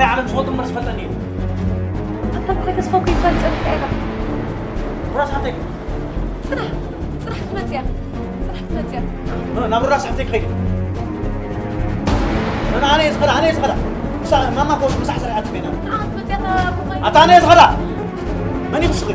ናይ ዓለም ዝፈልጦ እምበር ዝፈልጠኒ እዩ። ኣታ ብኸይ ተስፋ እኮ ይባል ጸኒሕካ ኢኻ። ራስ ሓተይ። ጽናሕ፣ ጽናሕ ክትመጽእ እያ። ጽናሕ ክትመጽእ እያ። ናብ ራስ ሓተይ ክኸይድ። ኣነ፣ ኣነ እየ ዝኸዳ፣ ኣነ እየ ዝኸዳ። ምሳ-፣ ማማ እኮ ምሳሕ ሰሪሓ ትበይና። ንዓ ክትመጽእ እያ፣ ኣታ ብኸይ ኣታ ኣነ እየ ዝኸዳ። መን እዩ ክስኺ?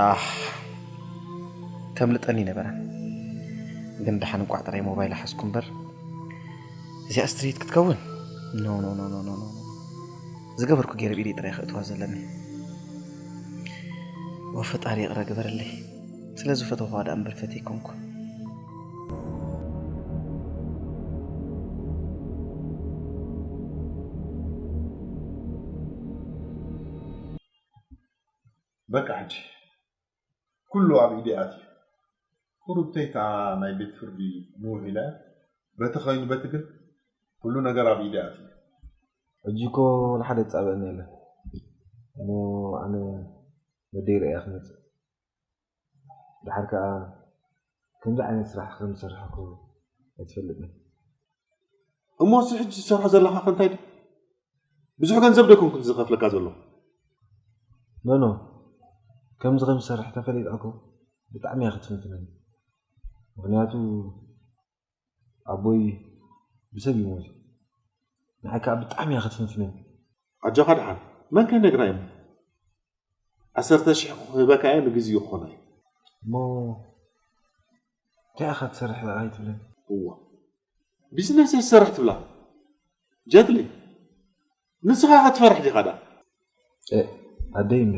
ኣህ፣ ተምልጠኒ ነበረ። ግን ደሓን እንቋዕ ጥራይ ሞባይል ሓዝኩ እምበር፣ እዚኣ ስትሬት ክትከውን? ኖ፣ ኖ፣ ኖ። ዝገበርኩ ገይረ ብኢደይ ጥራይ ከእትዋ ዘለኒ። ወፈጣሪ ይቕረ ግበረለይ። ስለ ዝፈተውኳ ደኣ እምበር ፈትየ ኣይኮንኩ። በቃ ሕጂ ኩሉ ኣብ ኢደይ ኣትዩ። ቁሩብተይ ከኣ ናይ ቤት ፍርዲ ንውሕ ኢላ እያ። በቲ ኸይኑ በቲ ግን ኩሉ ነገር ኣብ ኢደይ ኣትዩ። ሕጂ እኮ ንሓደ ዝጻበአኒ የለን። እሞ ኣነ ወደይ ርእያ ክመጽእ። ደሓር ከኣ ከምዚ ዓይነት ስራሕ ከም ዝሰርሕ እኮ ኣይትፈልጥን። እሞ እዚ ሕጂ ትሰርሖ ዘለኻ ከ እንታይ ድዩ? ብዙሕ ገንዘብ ዶ ኣይኮንኩን ዝኸፍለካ ዘለኹ? ኖ፣ ኖ። ከምዚ ከም ዝሰርሕ ተፈሊጣ እኮ ብጣዕሚ እያ ክትፍንፍነኒ። ምኽንያቱ ኣቦይ ብሰብ እዩ ሞይቱ። ንዓይ ከኣ ብጣዕሚ እያ ክትፍንፍነኒ። ኣጆኻ ደሓን። መን ከይነግራ እየ እሞ? ዓሰርተ ሽሕ ክህበካ እየ፣ ንግዚኡ ክኾና እዩ። እሞ እንታይ ኢኻ ትሰርሕ ደኣ ኣይትብለኒ? እዋ፣ ቢዝነስ እየ ዝሰርሕ ትብላ? ጀትሊ፣ ንስኻ ኸ ትፈርሕ ዲኻ ደኣ? እ፣ ኣደይ እንደ፣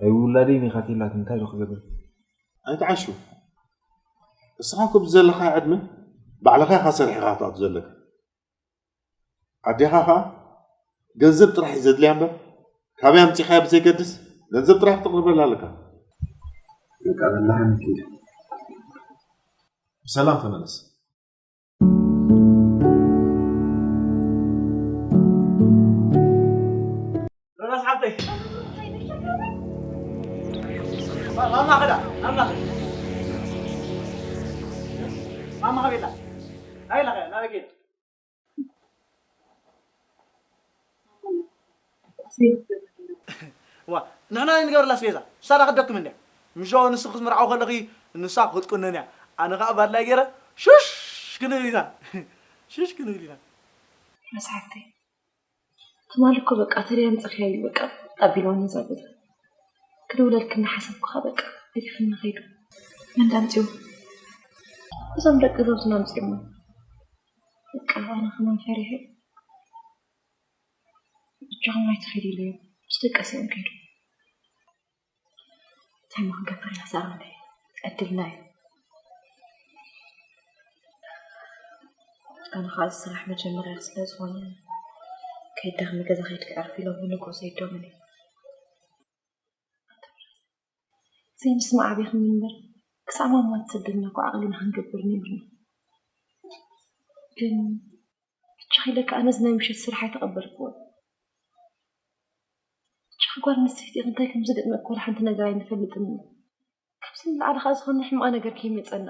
ኣይ ውላደይ ኒኻቲላት እንታይ ዶ ክገብር? ኣይትዓሹ። ንስኻ እኮ ብዘለኻ ዕድመ ባዕልኻ ኢኻ ሰሪሕኻ ክትኣቱ ዘለካ። ኣዴኻ ኸኣ ገንዘብ ጥራሕ እዩ ዘድልያ እምበር፣ ካበይ ኣምጺኻያ ብዘይገድስ፣ ገንዘብ ጥራሕ ክተቕርበላ ኣለካ። በቃ በላዕን ኪድ። ብሰላም ተመለስ። ሮዳስ ሓብተይ። ማማ ኸዳ፣ ማማ ኸዳ። ማማ ኸቤላ። ናበይ ለኸ፣ ናበይ ከይዳ? ዋ፣ ንሕና ንገርላ ኣስቤዛ፣ ንሳ ዳ ክትደክም እንድያ። ምሻው ንስኺ ክትምርዓው ከለኺ ንሳ ክትቁነን እያ። ኣነ ኸኣ ባድላይ ገይረ ሹሽ ክንብል ኢና። ሹሽ ክንብል ኢና። መሳሕተይ፣ ትማሊ እኮ በቃ ተደይ ኣምጽእኽያ ኢሉ በቃ ኣቢልዋኒ እዛ ገዛ። ክድውለልኪ እናሓሰብኩ ኸኣ በቃ ገዲፉኒ ኸይዱ። መን ዳ ኣምጺኡ? እዞም ደቂ ገዛውትና ኣምጺኦሞ። በቃ ኣነ ከማን ፈሪሐ። በጃኹም ኣይትኺዱ ኢለዮም ምስ ደቂ ኣሰብኦም ከይዱ። እንታይ እሞ ክንገብር ኢና ሳሮነይ? ዕድልና እዩ። ኣነ ኸኣ እዚ ስራሕ መጀመርያ ስለ ዝኾነ ከይደኽሚ ገዛ ከይድኪ ዕረፊ ኢሎምኒ እኮ ሰዲዶምኒ። ዘይምስማዕ ኣቢኹም እምበር ክሳዕ ማማ ትሰደልና እኮ ዓቕልና ክንገብር ነይሩና። ግን ብቻ ኢለ ከኣ ነዚ ናይ ምሸት ስራሕ ኣይተቐበልክዎን። ብቻ ጓል ኣንስተይቲ እንታይ ከም ዝገጥመካ ወላ ሓንቲ ነገር ኣይንፈልጥን ኢና። ካብዚ ንላዕሊ ከኣ ዝኾነ ሕማቕ ነገር ከይመጸና።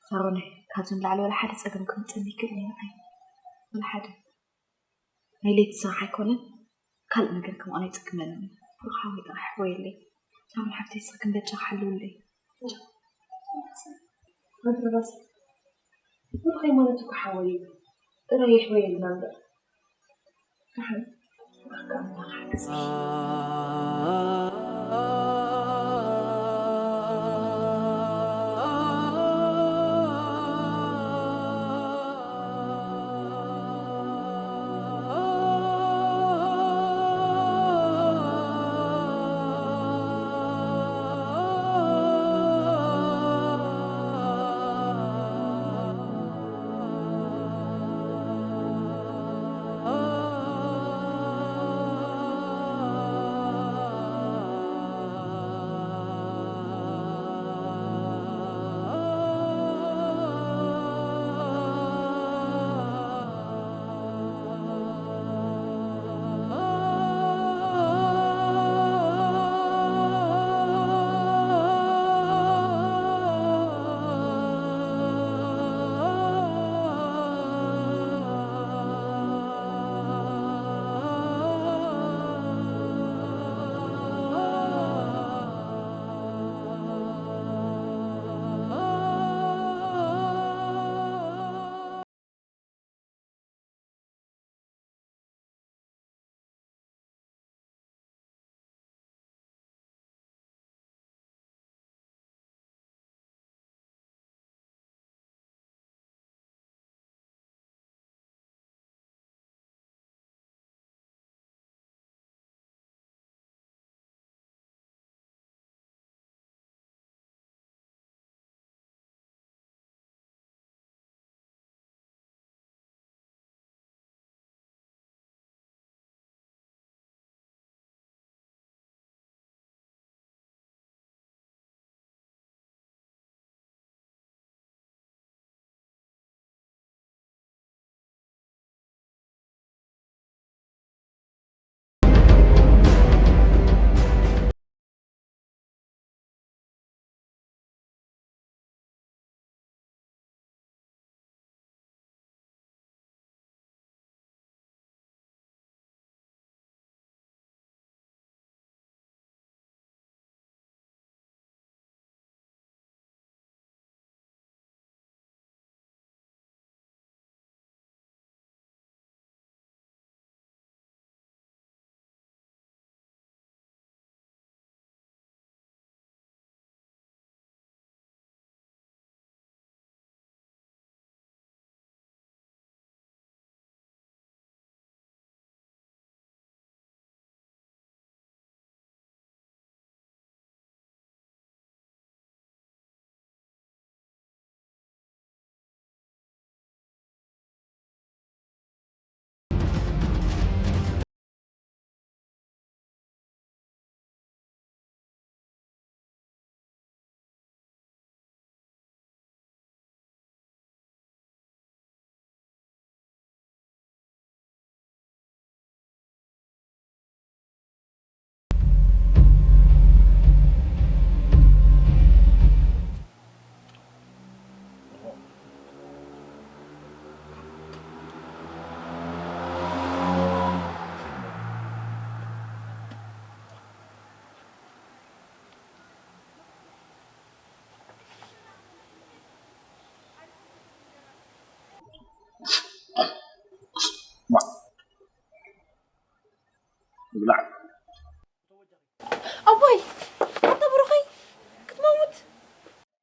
ሳሮነይ፣ ካብዚ ንላዕሊ ወላ ሓደ ጸገም ክመጸኒ ይክእል እዩ ንዓይ። ወላ ሓደ። ናይ ለይቲ ስራሕ ኣይኮነን፣ ካልእ ነገር ከምኡ ኣይጽግመንን እዩ። ብሩኽ ሓወይ ጥራሕ ሕወየለይ። ሳሮን ሓፍተይ፣ እስኺ ግን በጃኺ ሓልውለይ። ኣንተ ራስ ብሩኸይ ማለት እኮ ሓወይ እዩ። ጥራይ ይሕወየልና እምበር። ደሓን፣ ብሩኽ ኣምላኽ ሓግዝ።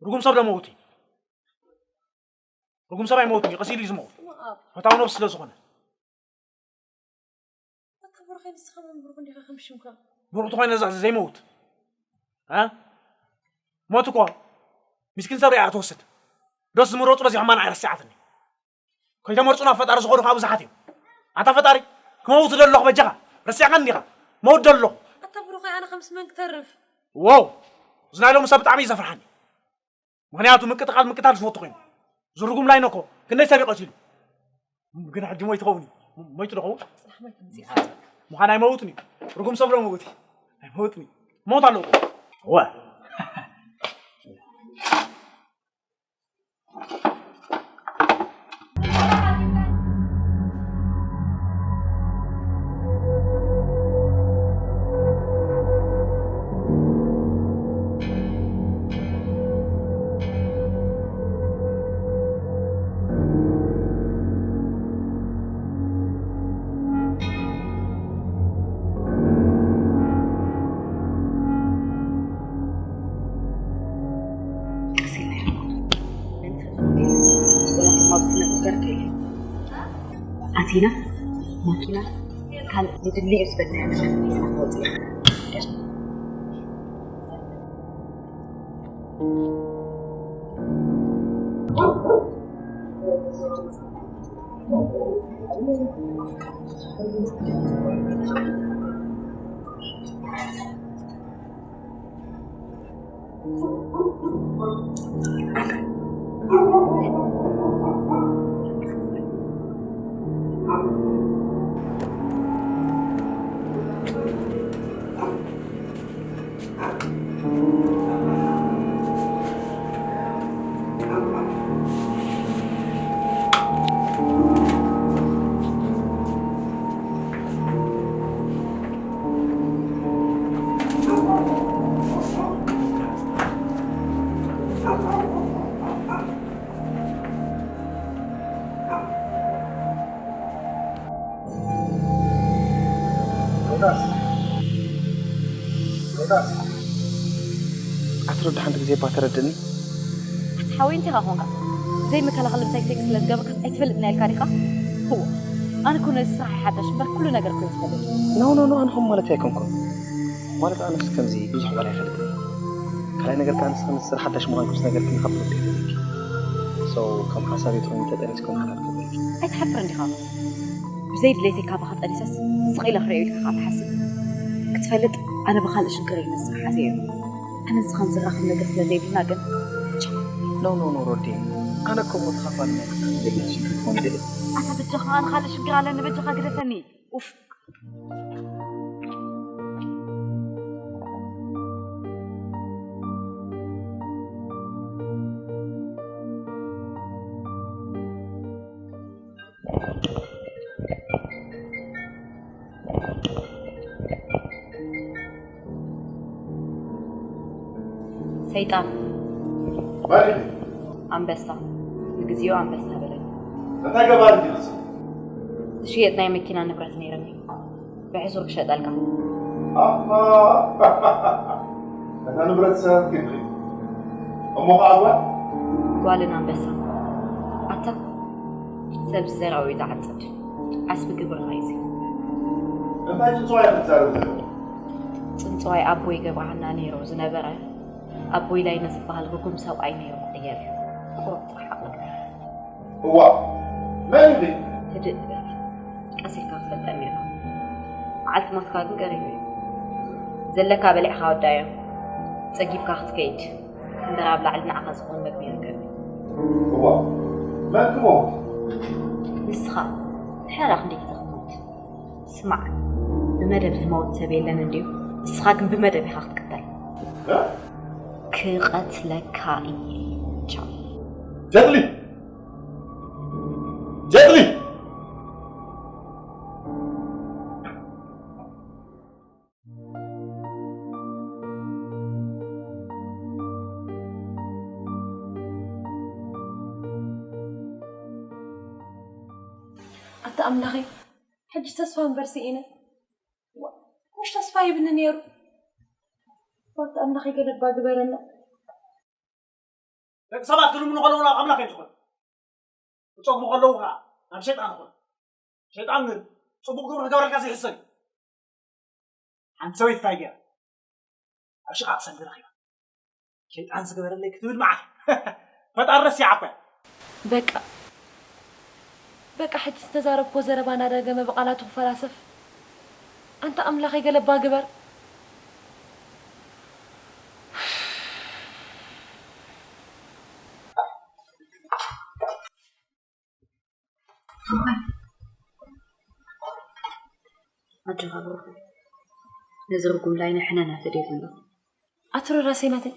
ርጉም ሰብ ዶ መውት እዩ? ርጉም ሰብ ኣይመውትን እዩ፣ ቀስ ኢሉ እዩ ዝመውት። እሞ ኣብ ፈታዊ ነብሲ ስለ ዝኾነ። ኣታ ብሩኸይ፣ ንስኻ መምህርኩ እንዲኻ ከም ሽምካ። ብሩኽ ተኾይነ እዛ ዘይመውት። እ? ሞት እኮ ምስኪን ሰብ ሪኣ ትወስድ። ዶስ ዝምረጹ በዚሖም ማን ኣይረሲዓትኒ። ከይተመርጹ ናብ ፈጣሪ ዝኾዱ ከዓ ብዙሓት እዮም። ኣታ ፈጣሪ፣ ክመውት ዶ ኣለኹ በጃኻ? ረሲዕካኒ ዲኻ? መውት ዶ ኣለኹ? ኣታ ብሩኸይ፣ ኣነ ከምስ መን ክተርፍ? ዋው! እዚ ናይ ሎሚ ሰብ ብጣዕሚ እዩ ዘፍርሓኒ። ምኽንያቱ ምቅጥቃጥ ምቅታል ዝፈቱ ኮይኑ። ዝርጉም ላይነ እኮ ክንደይ ሰብ ይቐትሉ። ግን ሕጂ ሞይቱ ኸውን እዩ። ሞይቱ ዶ ኸውን? ጽናሕ ሞይቱ ምጽእ። ምዃን ኣይመውትን እዩ። ርጉም ሰብ ዶ መውት እዩ? ኣይመውትን እዩ። ሞት ኣለዎ። እወ። ቀስ ኢልና ይርኩት። ምእንቲ ወላ ተማጉት ነገር ከይለ ኣቲና ማኪና ካልእ ዘድሊ እዩ ዝበልናዮ ነገር ሒዝና ክወፅእ ኢና። ሮዳስ፣ ሮዳስ፣ ኣትረዳ ሓንቲ ግዜ እባ ተረድእኒ። ኣቲ ሓወይ እንታይ ኢኻ ኮንካ? ዘይመከላኸሊ ምሳይ ሴክስ ስለ ዝገበርካስ ኣይትፈልጥን ኢልካ ዲኻ? እዎ፣ ኣነ እኮ ነዚ ስራሕ ኣይሓዳሽ እምበር ኩሉ ነገር እኮ እየ ዝፈልጥ። ኖ፣ ኖ፣ ኖ፣ ኣነ ከምኡ ማለት ኣይኮንኩን። ማለት ኣነስ ከምዚ ብዙሕ ጓል ኣይፈልጥን እየ። ካልኣይ ነገር ከኣ ንስኺ ምስ ስራሕ ሓዳሽ ምዃንኪ ምስ ነገርክኒ ካብ ልቢ ይፈትወኪ። ሶ ከም ሓሳብ እየ ትኾኒ ተጠኒስኪ እውን ሓላል ክብለኪ። ኣይትሓፍርን ዲኻ? ብዘይ ድሌተይ ካባኻ ጠኒሰስ ስቕ ኢለ ክርእዮ ኢልካ ካብ ትሓስብ ክትፈልጥ ኣነ ብኻልእ ሽግር እየ ነዚ ስራሕ ሓዘዮ። ኣነ ንስኻን ዝራኸብ ነገር ስለ ዘይብልና ግን ቻው። ኖ ኖ ኖ ሮዲ ኣነ እኮ እሞ ተኻፋሊ ናይ ክሳብ ዘድልያ ሽግር ክኾን ይደሊ። ኣታ በጃኻ ኣነ ካልእ ሽግር ኣለኒ በጃኻ ግደፈኒ። ኡፍ። ሰይጣን። መን ኢኺ? ኣንበሳ። ንግዚኡ ኣንበሳ በለኒ። እንታይ ገባሪ ኢኺ ንስኺ? ዝሽየጥ ናይ መኪና ንብረት ነይርኒ። ብሕሱር ክሸጠልካ። ኣሃ። እታ ንብረት ሰበብኪ ኢኺ። እሞ ኸዓ ጓል? ጓልን ኣንበሳን። ኣታ ሰብ ዝዘራኡ እዩ ዝዓጽድ። ዓስቢ ግብርኻ እዩ እዚ። እንታይ ጽንጽዋይ ኢኺ ትዛረቢ ዘለኺ? ጽንጽዋይ ኣቦይ ገብረሃና ነይሩ ዝነበረ ኣቦይ ላይነ ዝበሃል ርጉም ሰብኣይ ነይሩ ክቕየር እዩ። ቁሩብ ጥራሕ ዓቕሊ ግበር። እዋእ፣ መን ኢኺ? ህድእ በል። ቀስ ኢልካ ክትፈልጠኒ ኢኻ። መዓልቲ ሞትካ ግን ቀሪቡ እዩ። ዘለካ በሊዕካ ወዳዮ። ጸጊብካ ክትከይድ። እምበር ኣብ ላዕሊ ንዓኻ ዝኾን መግቢ ይርከብ እዩ። እዋእ፣ መን ክመውት? ንስኻ። ድሕር ክንደይ ግዜ ክትመውት? ስማዕ፣ ብመደብ ዝመውት ሰብ የለን እንድዩ። ንስኻ ግን ብመደብ ኢኻ ክትቅተል። እ? ክቐትለካ እየ። ቻው። ጀትሊ! ጀትሊ! ኣታ ኣምላኸይ፣ ሕጂ ተስፋ እምበር ስኢነ። ዋ፣ ምሽ ተስፋ ይብኒ ነይሩ። ኣታ ኣምላኸይ፣ ገለ እባ ግበረና። ደቂ ሰባት ክልምኑ ከለዉ ናብ ኣምላኽ እዮም ዝኾኑ። ክጸግሙ ከለዉ ከዓ ናብ ሸይጣን ይኾኑ። ሸይጣን ግን ጽቡቕ ግብሪ ክገብረልካ ዘይሕሰብ እዩ። ሓንቲ ሰበይቲ እንታይ ገይራ? ኣብ ሽቓቕ ሰንዲ ረኺባ። ሸይጣን ዝገበረለይ ክትብል መዓት። ፈጣሪ ረሲዓኳ እያ። በቃ በቃ ሕጂ ዝተዛረብኮ ዘረባ እናደገመ ብቓላቱ ክፈላሰፍ ኣንታ ኣምላኸይ ገለባ ግበር። ኣጆኻ ብሩኸይ፣ ነዚ ርጉም ላይ ንሕነና ተደይብሉ። ኣቲ ሮዳሰይ ናተይ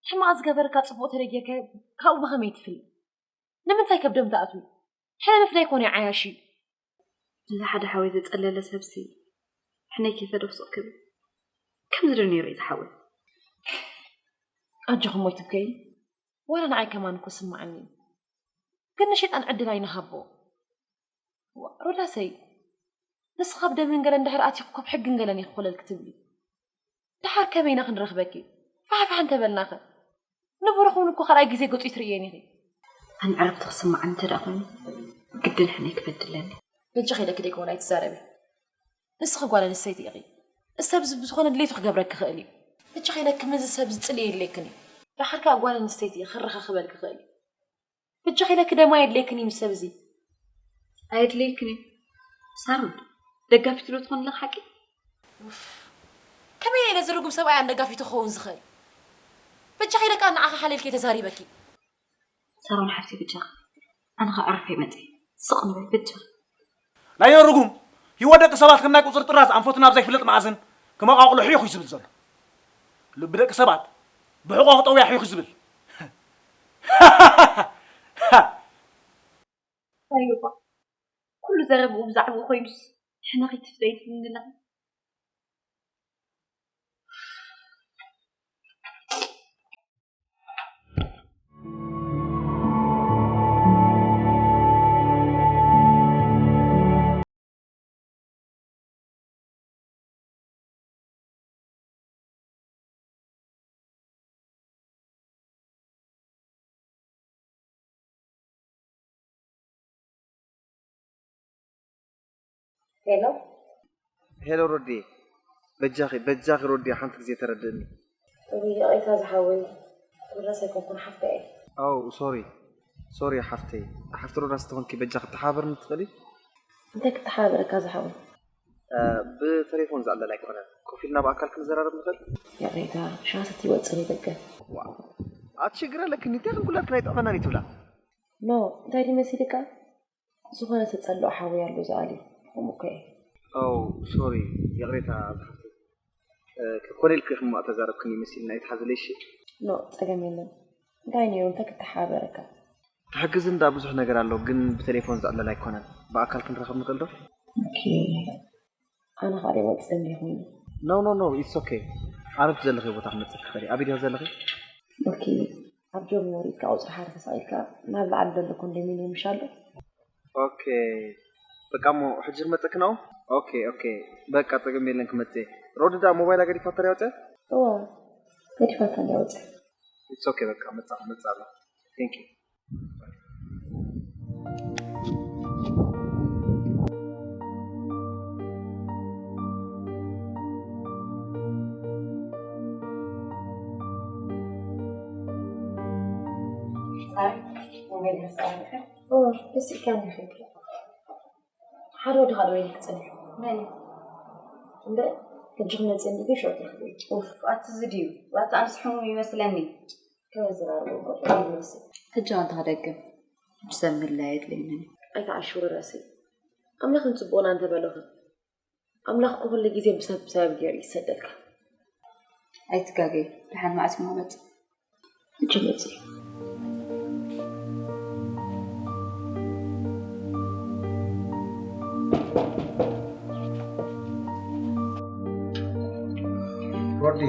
ሕማቕ ዝገበረካ ጽቡቕ ተደጊርካዮ ካብኡ ብኸመይ ትፍለ? ንምንታይ ከብዶም ትኣትዊ? ሕነ ምፍዳይ ኮነ ዓያሽ እዩ። እዚ ሓደ ሓወይ ዘጸለለ ሰብሲ ሕነይ ከይፈደኹ ስቕ ክብል ከምዚ ዶ ነይሩ እዩ ዝሓወይ? ኣጆኹም ወይ ትብከይ ዋላ ንዓይ ከማን እኮ ስምዓኒ እዩ። ግን ንሸይጣን ዕድል ኣይንሃቦ። ዋ፣ ሮዳሰይ ንስኻ ኣብ ደምን ገለን ድሕር ኣቲኹ ካብ ሕግን ገለን ይኽኮለል ክትብሊ። ደሓር ከመይ ኢና ክንረኽበኪ? ፋሕፋሕ እንተበልናኸ? ንብሩኽ እውን እኮ ካልኣይ ግዜ ገጹ ይትርእየን ኢኺ። ኣነ ዕረፍቲ ክስምዓኒ እንተ ደኣ ኮይኑ ግድን ሕነ ክበድለኒ። በጃኺ ኢለኪ ደይኮነ ኣይትዛረቢ። ንስኺ ጓል ኣንስተይቲ ኢኺ። እዚ ሰብ እዚ ብዝኾነ ድሌቱ ክገብረኪ ይኽእል እዩ። በጃኺ ኢለኪ ምስዚ ሰብ እዚ ጽልኢ የድልየክን እዩ። ደሓር ከኣ ጓል ኣንስተይቲ እየ ከረኻኽበልኪ ይኽእል እዩ። በጃኺ ኢለኪ ደማ የድልየክን እዩ ምስ ሰብ እዚ። ኣየድልየክን እዩ። ሳሮን ደጋፊት ዶ ትኾኒ ኣለኺ ሓቂ? ኡፍ፣ ከመይ ኢለ ነዚ ርጉም ሰብኣይ ኣንደጋፊቱ ክኸውን ዝኽእል? በጃኺ ኢለ ከኣ ንዓኺ ሓልየልኪ እየ ተዛሪበኪ። ሳሮን ሓፍተይ በጃኺ ኣነ ከኣ ዕረፈይ መጺኤ ስቕ ንበል በጃኺ። ናይዞም ርጉም ህይወት ደቂ ሰባት ከም ናይ ቁጽሪ ጥራዝ ኣንፈቱ ናብ ዘይፍለጥ መኣዝን ክመቓቕሎ ሕዩኽ እዩ ዝብል ዘሎ። ልቢ ደቂ ሰባት ብሕቖ ክጠውያ ሕዩኽ እዩ ዝብል። እንታይ እባ ኩሉ ዘረብኡ ብዛዕብኡ ኮይኑስ ንሕና ከይትፍለይ ትብልኒ ኣለኺ። ሄሎ ሄሎ ሮዲ፣ በጃኺ በጃኺ ሮዲ፣ ሓንቲ ግዜ ተረድእኒ። እውይ ይቕሬታ ዝሓወይ፣ ሮዳስ ኣይኮንኩን ሓፍታ እየ። ኣው ሶሪ ሶሪ ሓፍተይ፣ ሓፍቲ ሮዳስ ተኾንኪ በጃኺ ተሓባበርኒ ትኽእሊ? እንታይ ክተሓባበረካ ዝሓወይ? ብተሌፎን ዝዕለል ኣይኮነን፣ ኮፍ ኢልና ብኣካል ክንዘራረብ ንኽእል? ይቕሬታ፣ ሻሂ ሰትየ ይወጽእ ንደገ። ዋው፣ ኣቲ ሽግር ኣለክን፣ እንታይ ክንኩላትክን ኣይጥዕመናን እዩ ትብላ? ኖ፣ እንታይ ድዩ መሲልካ? ዝኾነ ተጸልኦ ሓወይ ኣሎ ዝኣልዩ፣ ከምኡ እኮ እየ። ኦው፣ ሶሪ፣ ይቕሬታ ዝሓፍተይ። ከኮነ ኢልኪ ሕማቕ ተዛረብክኒ መሲልኒ ኣይትሓዝለይ እሺ። ኖእ ጸገም የለን። እንታይ ነይሩ እንታይ ክተሓባበረካ። ትሕግዝ እንዳ ብዙሕ ነገር ኣሎ ግን ብተሌፎን ዝዕለል ኣይኮነን። ብኣካል ክንራኸብ ንኽእል ዶ? ኦኬ ኣነ ኸኣ ደይወጽእ እንድየ ኮይኑ። No no no it's okay። ኣነ ኣብቲ ዘለኽዮ ቦታ ክመጽእኪ ይኽእል እየ። ኣበይ ዲኺ ዘለኺ? ኦኬ ኣብ ጆሚ ወሪድካ ቁጽሪ ሓደ ተሳኢልካ ናብ ላዕሊ ዘሎ ኮንዶሚንየም ምሽ ኣሎ? ኦኬ በቃ እሞ ሕጂ ክመፀኪ ነው? ኦኬ ኦኬ በቃ ፀገም የለን ክመፅእ እየ። ሮዲ ዳ ሞባይላ ገዲፋቶ ድያ ወፅያ? እወ ገዲፋታ እንድያ ወፅያ። It's okay በቃ መፃ መፃ ኣለኹ። Thank you። እወ፣ ደስ ኢልካኒ ኢኺ። ሓደ ወዲ ካልእ ወይኒ ክጸንሕ። መን እዩ? እምበር፣ ሕጂ ክመጽእ እንድዩ ሽዑ ትረኽብዮ። ኡፍ፣ ኣቲ እዚ ድዩ? ዋታ ኣንስሕሙ ይመስለኒ። ከመይ ዝራርቦ እኮ ጥዑይ ይመስል። ሕጂ ኣንታ ክደግም። ሕጂ ሰብ ምድላይ የድልየንን እዩ። ኣይትዓሽው ሮዳሰይ። ኣምላኽ ንጽቡቕና እንተበሎኸ? ኣምላኽ እኮ ኩሉ ግዜ ብሰብ ብሰበብ ገይሩ እዩ ዝሰደልካ። ኣይትጋገይ፣ ደሓን መዓስ እሞ መጽእ? ሕጂ መጽእ እዩ። ሮዲ፣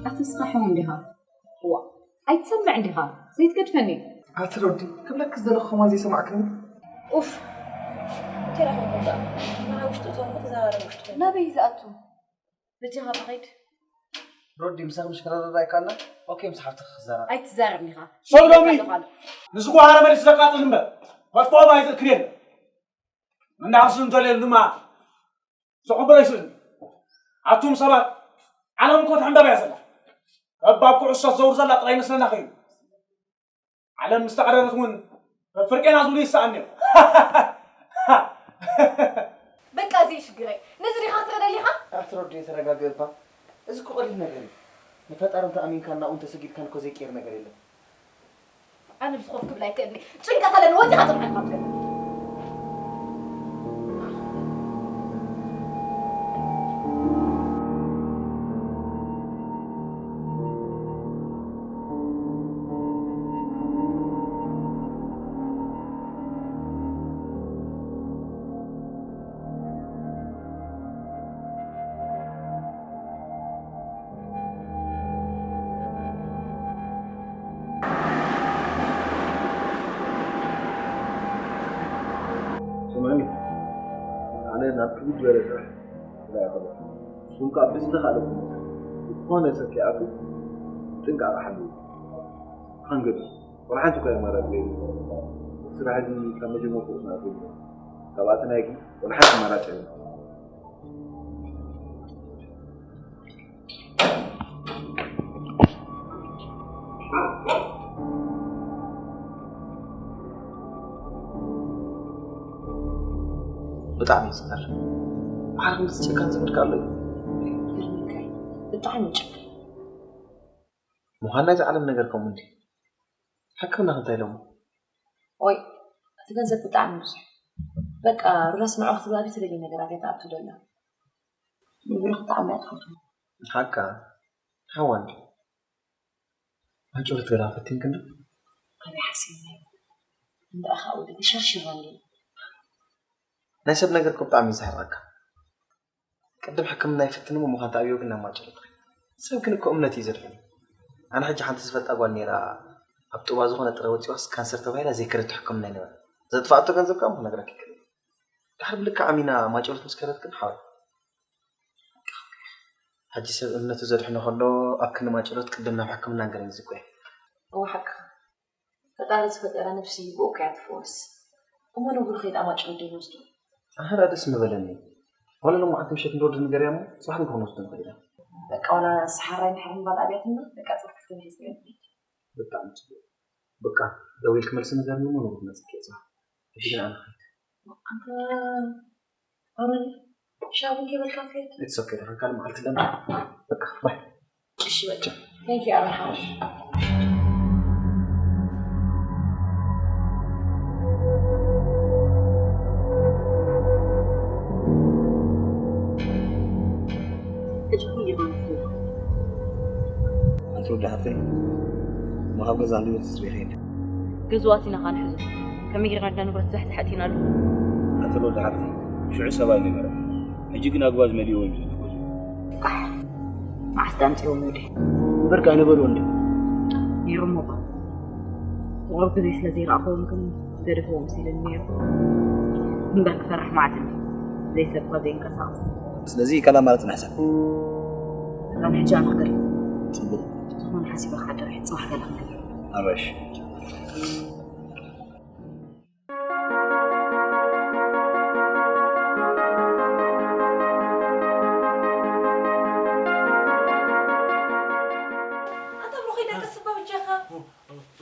ኣቲ ንስኻ ሕሙም ዲኻ? ዋ፣ ኣይትሰምዕን ዲኻ? ዘይትገድፈኒ። ኣቲ ሮዲ፣ ክብለኪ ዝደለኹ ከማን ዘይሰማዕክኒ? ኡፍ፣ እንታይ ኢኻ ትብል ደኣ? ንዓ ውሽጢ እቶ እሞ ተዘራረብ ውሽጢ። ናበይ እዩ ዝኣቱ? በጃኻ ተኸይድ። ሮዲ፣ ምሳኺ ምሽ ክረዳዳ ኣይከኣልና? ኦኬ፣ ምስ ሓፍትኺ ክዛረብ። ኣይትዛረብኒ ኢኻ። ሶዶሚ! ንዝጓሃረ መሊሱ ዘቃጽል እምበር፣ መጥፍኦም ኣይዝእክብ የለን። እናኽስን እንተልየሉ ድማ ዘቕበሎ ኣይስእልን። ኣቱም ሰባት፣ ዓለም እኮ ትሕንበብ እያ ዘላ። ከብ ኣብ ኩዕሶ ትዘውር ዘላ ጥራይ ይመስለና ከይኑ። ዓለም ምስ ተቐረረት እውን ፍርቄና ዝብሉ ይሰኣን እዮም። በቃ እዚ እዩ ሽግረይ። ነዚ ዲኻ ክትረደሊ ኢኻ? ኣቲ ሮዲ ተረጋግእ እባ። እዚ እኮ ቀሊል ነገር እዩ። ንፈጣሪ እንተኣሚንካን ናብኡ እንተሰጊድካን እኮ ዘይቀየር ነገር የለን። ኣነ ብዝኾፍ ክብል ኣይክእልኒ። ጭንቀት ኣለኒ። ወፂኻ ጥምዓን ካብ ገዛ። ስምዕኒ፣ ኣነ ናብ ክብድ ዝበለ ስራሕ ክሳብ ይኸዶ። ንስኹም ከኣ ብዝተኻእለኩም መጠን ዝኾነ ሰብ ከይኣቱ ጥንቃቐ ሓልዉ። ኣንገዱ፣ ወላ ሓንቲ እኳ ኣማራጺ ዘይብሉ። እቲ ስራሕ እዚ ካብ መጀመርትኡ ስነ ኣትሪጉ። ካብ ኣተናጊ ወላ ሓንቲ ኣማራጺ የብሉን። ብጣዕሚ እዩ ዝገርም። ባዕልኩም ዝጨካን ዘመድካ ኣሎ እዩ። ይገርመካ እዩ። ብጣዕሚ እዩ ጨካን። ምዃን ናይዚ ዓለም ነገር ከምኡ እንድዩ። ሕክምና ከ እንታይ ኢሎሞ? ኦይ እቲ ገንዘብ ብጣዕሚ ብዙሕ። በቃ ሩዳስ ንዑ ክትብላ ድዩ ትደልይ ነገራት እያ ትኣቱ ደላ። ንብሩኽ ብጣዕሚ እያ ትፈትዎ። ሓቃ ሓዋ እንድዩ። ማጭሎት ገላ ፈቲንክን ዶ? ኣበይ ሓሲብናዮ? እንድኣ ከዓ ወዲ ተሸርሺሩ እንድዩ። ናይ ሰብ ነገር እኮ ብጣዕሚ እዩ ዘሕርቐካ። ቅድም ሕክምና ይፍትን እሞ ምዃን ተኣብዮ ግን ናብ ማጭሎት ትኸይድ። ሰብ ግን እኮ እምነት እዩ ዘድሕን። ኣነ ሕጂ ሓንቲ ዝፈልጣ ጓል ነይራ ኣብ ጡባ ዝኾነ ጥረ ወፂዋስ ካንሰር ተባሂላ ዘይከደቶ ሕክምና ኣይነበረን። ዘጥፍኣቶ ገንዘብ ከዓ ክነግረኪ ይክእል እየ። ድሓር ብልክዕ ኣሚና ማጨሎት ምስ ከደት ግን ሓወይ። ሕጂ ሰብ እምነቱ ዘድሕኖ ከሎ ኣብ ክንዲ ማጨሎት ቅድም ናብ ሕክምና ንገረኒ ዝኮ እየ። እወ ሓቅኻ። ፈጣሪ ዝፈጠራ ነብሲ ብኡ እኮ እያ ትፍወስ። እሞ ንብሩ ከይድ ኣብ ማጨሎት ዶ ይወስዱ? ኣነ ደኣ ደስ ምበለኒ። ዋላ ሎማዓንቲ ምሸት ንሮዲ ንገርያ እሞ ጽባሕ ግን ክንወስዶ ንኽእል ኢና። በቃ ዋላ ሰሓራይ እንድሕር ምባል ኣብያትና በቃ ጽባሕ ክትንሕዝዮ ንኽእል። ብጣዕሚ ጽቡቕ። በቃ ደዊልኪ መልሲ ንገርኒ እሞ ንብሩ ክመጽእ እየ ጽባሕ። ሕጂ ግን ኣነ ክኸይድ። ኣንታ ኣሮኒ ሻቡን ከይበልካ ትሄድ? It's okay ደሓን ካልእ መዓልቲ ለና። በቃ ባይ። እሺ በቃ። Thank you ኣሮን ሓወይ። ሕጂ ኩሉ ይኾን። ኣቲ ወዲ ሓፍተይ፣ እሞ ካብ ገዛ ንብረት ዝፅበ ይኸይድ። ገዝኡ ኣቲና ኸኣ ንሕዞ። ከመይ ጌርና ድና ንብረት ዛሕዛሕ ኣእቲናሉ? ኣቲ ወዲ ሓፍተይ፣ ሽዑ ሰብኣይ ነበረ። ሕጂ ግን ኣጉባዝ መሊእዎ እዮም ዝህልዉ። ቃሕ! መዓስ ዳኣ ኣምጺኦሞ ድዮም? እምበርካ ኣይነበርዎን ድዮም? ነይሮም እባ። ቁሩብ ግዜ ስለ ዘይረኣኽዎም ግን ገደፍዎም መሲሉኒ ነይሩ። እምበር ክፈርሕ መዓት እንድዩ። ዘይሰብኳ ዘይንቀሳቐስ። ስለዚ ካልእ ኣማራጺ ንሕሰብ። ኣነ ሕጂ ኣነ ክገርም። ጽቡቕ። ዝኾነ ሓሲበ ክሓድር እየ። ጽባሕ ገለ ክንገብር። ኣበሽ። ኣታ ብሩኸይ ደቅስ እባ በጃኻ።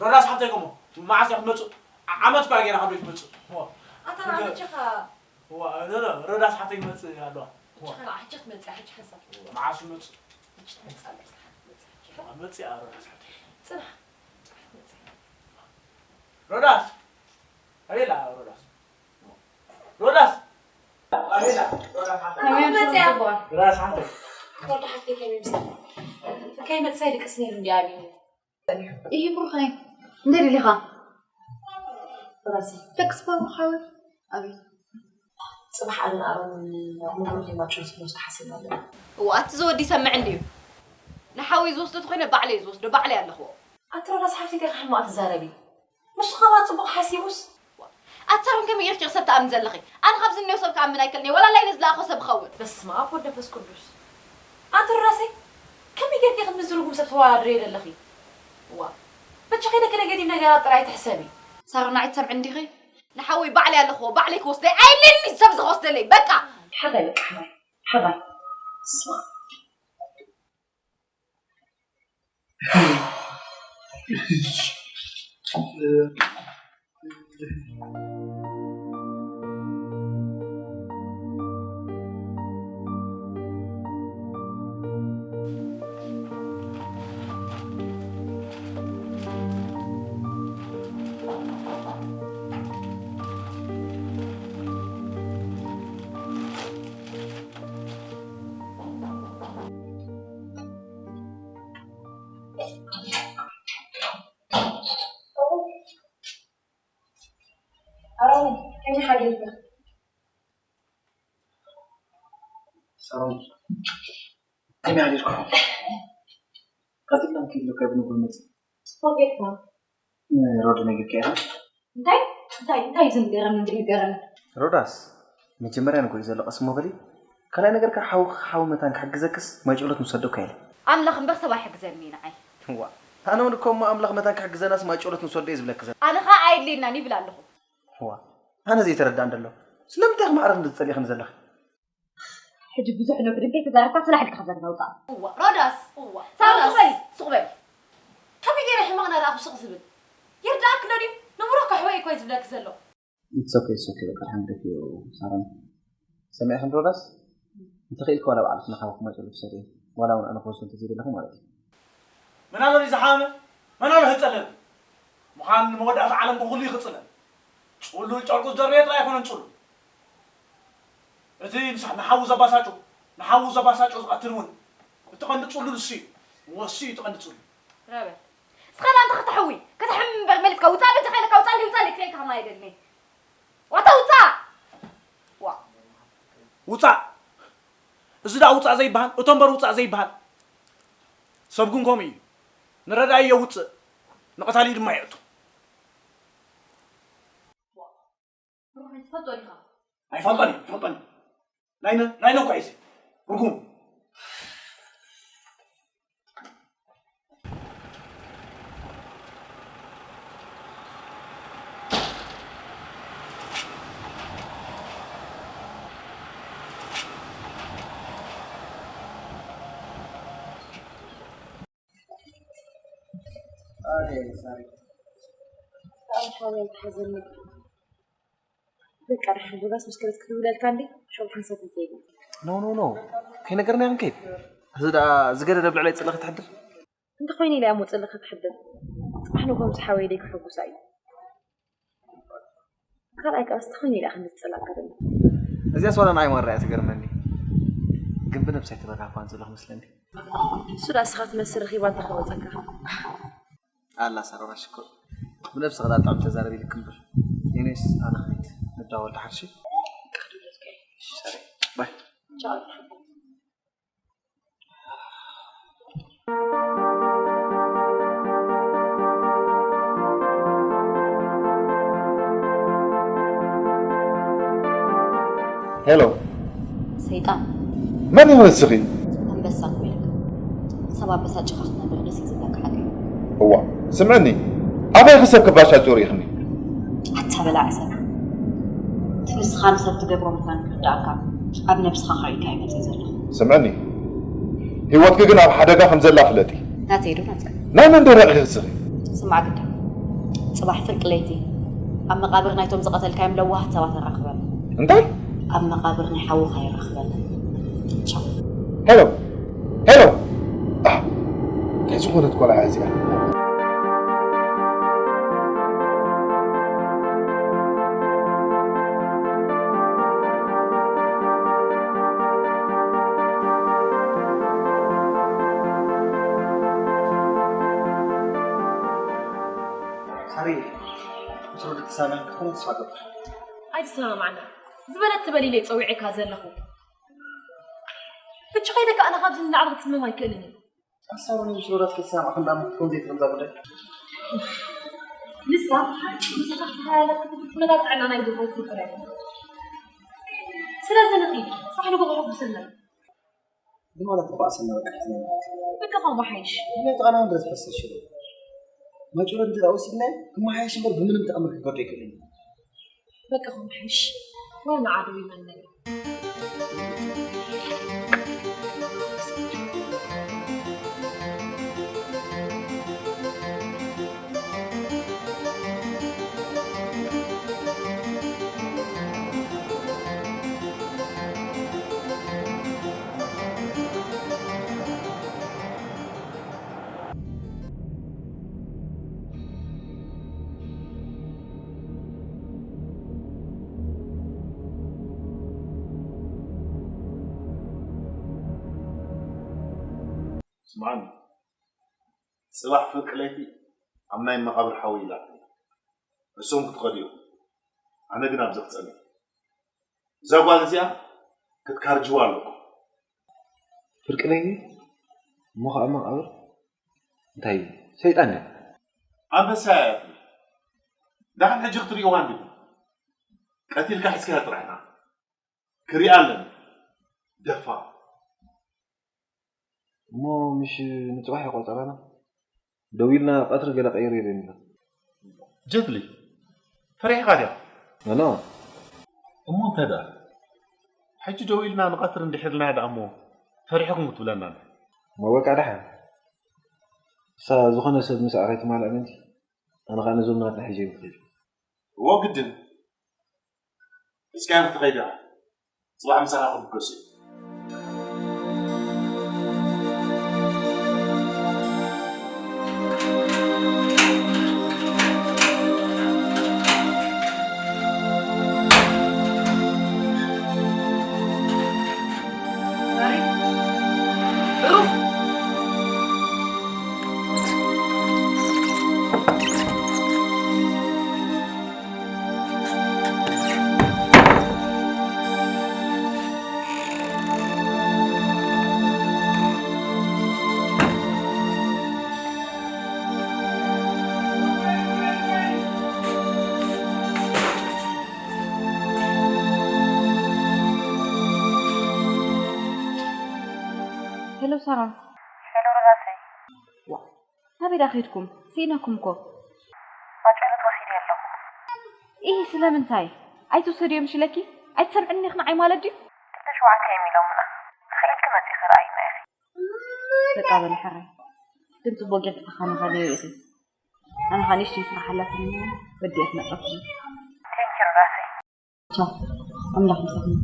ሮዳስ ሓፍተይ ከሞ መዓስ ኢኹም ትመጹ? ዓ- ዓመት እኳ ጌራ ካብ ትመጹ። ኣታ ንዓ በጃኻ። ዋ፣ ኖ፣ ኖ፣ ሮዳስ ሓፍተይ ክመጽእ ኣለዋ። በጃኻ ንዓ ሕጂ ክትመጽእ፣ ሕጂ ሓንሳብ። መዓስ ይመጹ? ሕጂ ትመጽእ ኣለኻ፣ ትመጽእ ሕጂ። መጽእ ሮዳስ ሓፍተይ። ጽናሕ። ጽናሕ መጽእ። ሮዳስ። ኣቤላ ሮዳስ። ሮዳስ። ኣቤላ ሮዳስ ሓፍተይ። ከመይ መጽያ? ሮዳስ ሓፍተይ። ወዲ ሓፍተይ ከመይ ምሳኻ? ከይመጽእ ይድቅስ ነይሩ እንድዩ ኣብዩ። ኢሂ ብሩኸይ፣ እንታይ ደሊኻ? ሮዳስ። ደቅስ እባ ብሩኽ ሓወይ። ኣቤት። ጽባሕ ኣነ ኣሮን ንብሩኸይ ማጭሎት ክንወስዶ ሓሲብና ኣለና። እዋ ኣቲ እዚ ወዲ ይሰምዕ እንድዩ። ንሓወይ ዝወስዶ ተኾይነ ባዕለይ እየ ዝወስዶ፣ ባዕለይ ኣለኽዎ። ኣቲ ሮዳስ ሓፍተይ እንታይ ሕማቕ ትዛረቢ? ንሱ ከማን ጽቡቕ ሓሲቡስ። ኣታ ኣሮን ከመይ ጌርኪ ኢኺ ሰብ ትኣምኒ ዘለኺ? ኣነ ካብዚ እኒኦ ሰብ ክኣምን ኣይክእልን እየ፣ ዋላ ኣላዪ ነዚ ዝለኣኾ ሰብ ክኸውን። በስመ ኣብ ወወልድ ወመንፈስ ቅዱስ። ኣቲ ሮዳሰይ ከመይ ጌርኪ ክትምዝርጉም ሰብ ተወዳድሪ የለኺ። ዋ፣ በጃኺ ነኪ ኔጌቲቭ ነገራት ጥራይ ትሕሰቢ። ሳሮን፣ ንዓይ ትሰምዕኒ ዲኺ? ንሓወይ ባዕለይ ኣለኽዎ፣ ባዕለይ ክወስደይ ኣይደልን፣ ሰብ ዝኸስደለይ፣ በቃ። ሓራይ በቃ፣ ሓራይ፣ ሓራይ። ስማ። ኣሮን፣ ከመይ ሓዲርካ? ሳሮን፣ ከመይ ሓዲርኩም? ቀልጢፍና ንከይድ ኢሉ ካብ ንጉል መጽእ። ጽቡቕ ጌርካ። ንሮዲ ነጊርካ ኢኻ? እንታይ? እንታይ? እንታይ እዩ ዝንገረኒ? ዝንገረኒ? ሮዳስ፣ መጀመርያ ንጎይ ዘሎ ቀስ እሞ በሊ። ካልኣይ ነገር ከ ሓው-፣ ሓው መታን ክሕግዘክስ ማይ ጨሎት ንሰዶ እኮ ኢለ። ኣምላኽ እምበር ሰብ ኣይሕግዘኒ ንዓይ። ዋ፣ ኣነ እውን እኮ እሞ ኣምላኽ መታን ክሕግዘናስ ማይ ጨሎት ንሰዶ እየ ዝብለኪ ዘለ። ኣነ ኸኣ ኣየድልየናን ይብል ኣለኹ። ዋ፣ ኣነ ዘይተረዳእን ደሎ። ስለምንታይ ኢኺ ማዕረ ክንዲ ዝጸሊእኽኒ ዘለኺ? ሕጂ ብዙሕ ነግሪ እንተይተዛረብካ ስራሕ ኢልካ ከዘግና ውጻእ። እዋ፣ ሮዳስ፣ እዋ፣ ሳሮን፣ ሮዳስ። ሱቕ በሊ፣ ሱቕ በሊ። ከመይ ገይረ ሕማቕ ናረኣኹ ስቕ ዝብል? ይርድኣኪ ዶ ድዩ? ንቡር እኮ ኣሕዋይ እኮ እዩ ዝብለኪ ዘሎ። It's okay, it's okay፣ በቃ ሓንገት እዩ ሳሮን። ሰሚዕኽን ሮዳስ? እንተኽኢልኪ ዋላ ባዕልኺ ንሓውኺ ማይ ጨሎት ውሰድዮ። ዋላ እውን ኣነ ክወስዶ እንተዘይደለኹ ማለት እዩ። መን ኣሎ ድዩ ዝሓመመ? መን ኣሎ ዝጸለለ? ምዃን ንመወዳእታ ዓለም ኩሉ እዩ ክጽለል። ጽሉል ጨርቁ ዝደርበየ ጥራይ ኣይኮነን ጽሉል። እቲ ንሳ-፣ ንሓዉ ዘባሳጩ፣ ንሓዉ ዘባሳጩ ዝቐትል እውን እቲ ቀንዲ ጽሉል እሱ እዩ። ወሱ እዩ እቲ ቀንዲ ጽሉል። ረበ። እስኻ ደኣ እንተ ከተሕዊ፣ ከተሕምም እምበር መሊስካ ውጻእ በጃኻ ኢለካ ውጻእ፣ ውጻእ ኢለካ ከማይ ኣይደልኒ። ዋታ ውጻእ! ዋ። ውጻእ! እዚ ደኣ ውጻእ ዘይበሃል፣ እቶ እምበር ውጻእ ዘይበሃል። ሰብ ግን ከምኡ እዩ። ንረዳኢ የውጽእ፣ ንቐታሊ ድማ የእቱ። ትፈልጦ ዲኻ? ኣይፈልጦን እየ፣ ኣይፈልጦን እየ። ናይነ-፣ ናይነ እኳ እዩ እዚ። ርጉም። ኣደ ሳሪ። ኣንታ ሓወይ ተሓዘኒ። በቃ ደሓን ሮዳስ ምስ ከደት ክድውለልካ እንዴ? ሸው ሓንሳብ እንተይሉ። ኖ፣ ኖ፣ ኖ። ከይነገርና ክንከይድ። እዚ ደኣ ዝገደደ ኣብ ልዕለይ ጽልኢ ክትሕድር? እንተኾይኑ ኢለ እያ እሞ ጽልኢ ክትሕድር። ጽባሕ ንግሆ ምስ ሓወይ ደይ ክሕጉሳ እዩ። ካልኣይ ከኣ ዝተኾይኑ ኢለ እያ ክንዲ ዝጸላእካ ደለ። እዚኣስ ዋላ ንዓይ ማራ እያ ትገርመኒ። ግን ብነብሰይ ትበልሃ እኳ ንጽልኢ ክመስለኒ። እሱ ደኣ እስኻ ትመስል ረኺባ እንተ ከይወጸካ። ኣላ ሳሮና ሽኮር። ብነብስኻ ዳኣ ብጣዕሚ ተዛረቢ ኢልክ እምበር። ኔኔስ ኣነ ክኸይድ ንዳወል ደሓር እሺ? እሺ ሳሪ። ባይ። ቻው። ሄሎ። ሰይጣን። መን እዩ ንስኺ? ኣንበሳ እኮ ኢልካ። ሰብ ኣበሳጭኻ ክትነብር ደስ እዩ ዝብለካ ሓቂ። እዋ፣ ስምዕኒ። ኣበይ ክሰብ ክባሻ ጨሪኽኒ? ኣታ በላዕ ሰብ። እቲ ንስኻ ንሰብ ትገብሮ ምዃኑ ክርድኣካ ኣብ ነብስኻ ከሪእካ እዩ መጺእ ዘለኹ። ስምዕኒ። ህይወትኪ ግን ኣብ ሓደጋ ከም ዘላ ፍለጢ። ናተይ ዶ ናትካ? ናይ መን ደረቕ ኢኺ ንስኺ? ስማዕ ግዳ። ጽባሕ ፍርቂ ለይቲ ኣብ መቓብር ናይቶም ዝቐተልካዮም ለዋሃት ሰባት ኣራኽበኒ። እንታይ? ኣብ መቓብር ናይ ሓውኻ የራኽበኒ። ቻው። ሄሎ! ሄሎ! ኣህ፣ እንታይ ዝኾነት ቆልዓ እዚኣ? ሳሪ፣ ምስ ሮዲ ትሰማማዕ ክትኮን ተስፋ እገብር። ኣይትሰማማዕና። ዝበለት ትበል ኢለ ጸዊዐካ ዘለኹ። ብቻ ከይደ ከኣ ኣነ ካብዚ ንላዕሊ ክጽመም ኣይክእልን እየ። ኣሳብ ምስ ሮዳስ ክትሰማማዕ ክንዳ ክትኮን ዘይትኽእል እዛ ጉዳይ። ንሳ ምሳኻ ክትሓላለኽ ክትብል ኩነታት ጥዕና ናይ ጉዳይ ትፍቅር ኣይኮነን። ስለዚ ንኺድ፣ ጽባሕ ንግሆ ከሐጉሰና እዩ። ማለት ተባእሰና በቃ። በቃ ከምኡ ሓይሽ። ምክንያቱ ኣነ ወንድረ ዝፈሰሽ እዩ። ማጭሮ እንተ ወሲድና ክመሓየሽ እምበር ብምንም ተኣምር ክገብር ኣይክእልን። በቃ ከምኡ ሓይሽ። ወይ ንዓዱ ይመነል። ስምዓኒ፣ ጽባሕ ፍርቂ ለይቲ ኣብ ናይ መቓብር ሓወይ ኢላትኒ። ንስኹም ክትኸዱ ኢኹም። ኣነ ግን ኣብዚ ክጸንሕ። እዛ ጓል እዚኣ ክትካርጅዋ ኣለኩም። ፍርቂ ለይቲ? እሞ ኸዓ መቓብር? እንታይ እዩ? ሰይጣን እዩ። ኣንበሳ እያ እያ። ደሓን ሕጂ ክትርእይዋ እንዲኹም። ቀቲልካ ሒዝካያ ጥራሕ ኢኻ። ክሪኣ ኣለኒ። ደፋር። እሞ ምሽ ንጽባሕ እዩ ቆጸራና? ደዊልና ቀትሪ ገለ ቀይር ኢለኒ ኣሎ። ጀትሊ፣ ፈሪሕኻ ድያ? ኣና። እሞ እንታይ ደኣ? ሕጂ ደዊልና ንቐትሪ እንድሒር ኢልናያ ደኣ እሞ ፈሪሕኩም ክትብለና እንዳ። እሞ በቃ ደሓን። እሳ ዝኾነ ሰብ ምስኣ ከይትማልኣ ምእንቲ፣ ኣነ ኸኣ ነዞም ናትና ሒዘዮም ክኸይድ። እዎ ግድን። እስካብ ትኸይዳ ጽባሕ ምሳኻ ክብገሱ እዩ። ሄሎ ሳራ። ሄሎ ርጋሰይ። ዋ፣ ናበይ ደኣ ኸድኩም? ስኢነኩም እኮ። ማጨሎት ወሲደ ኣለኹ። ኢሂ፣ ስለምንታይ? ኣይትውሰድዮ ምሽ ኢለኪ? ኣይትሰምዕኒ ኢኺ ንዓይ ማለት ድዩ? ክልተ ሸውዓተ እዮም ኢሎምና። ክኢልኪ መጺኺ ረኣይና ኢኺ። በቃ በሊ ሕራይ። ግን ጽቡቕ ጌርኪ ተኸናኸንዮ ኢኺ። ኣነ ኸኣ ንእሽተይ ስራሕ ኣላትኒ እሞ ወዲኤ ክመጸኩም። ቴንኪ ርጋሰይ። ቻው። ኣምላኽ ምሳኹም።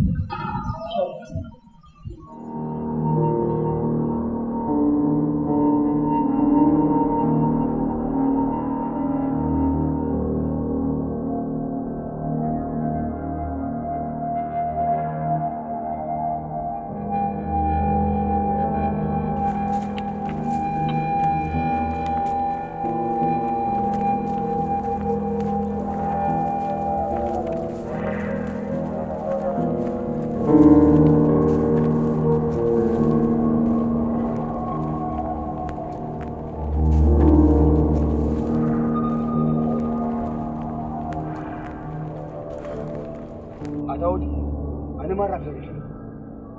ኣታ ወዲ፣ ኣነ ማራ ፈሪሐ።